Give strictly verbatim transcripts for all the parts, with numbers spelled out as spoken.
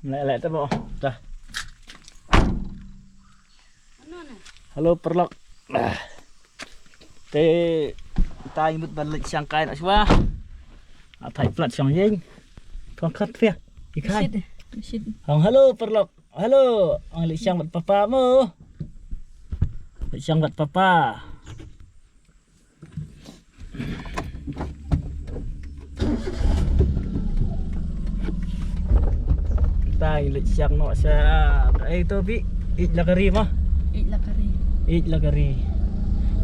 Leh leh te mo. Dah. Hello paralok. Te ta ngi mut ban leit shangkai noh shuwa. Athai plat shong ïing. Thong khat pia. Ikai. Shit. Shit. Hong hello paralok. Hello. Hong leit shang bad papa mo. Leit shang bad papa. Ta ngi leit shang noh sha, eh, to bi, ïeit la kari ma. Ïeit la kari. Ïeit la kari.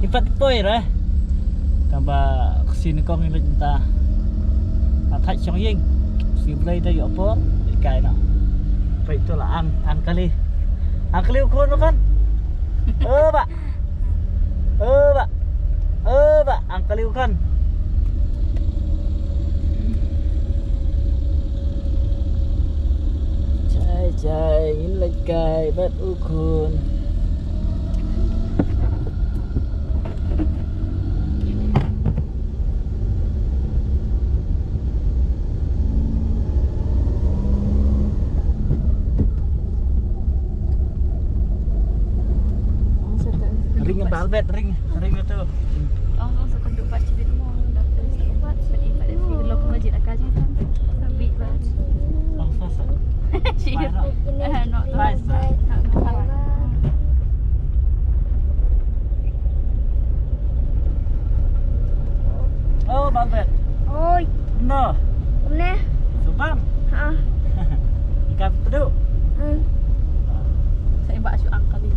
Ipat poi ra. Tang ba ksin kong ngi leit ta. Athai shong ïing. Si blei ta ïoh por. Ikai na. Peit to la ang, ang kali. Ang kali u khun kan. Oh ba. Oh ba. Oh ba. Ang kali u khun. Jai jai ngin leit kai bad u khun. Ring bal bet ring ring tu. Ong ong sa konduk bat cibit mo dah tu sa bat sa ibat isi lok majid akal ni kan. Sabit bat. Ong sa sa. Cibit. Eh no. Bai sa. Oh bal bet. Oi. No. Kumne? Subang. Ha. Ikan peduk. Hmm. Sa ibat shu ang kali.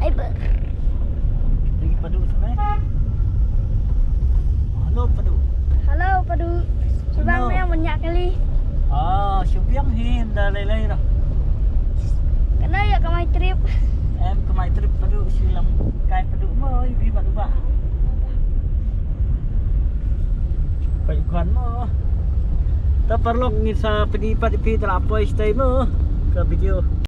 Lagi padu sana. Hello padu. Hello padu. Subang. Hello. Meh menya kali. Ah, Subiang hin da lei lei dah. Kena ya kamai trip. Em kamai trip padu silam kai padu mo ibi padu ba. Pai kan mo. Ta paralok ngin sa pynïaid pat ïa phi da la poi stay mo ka video.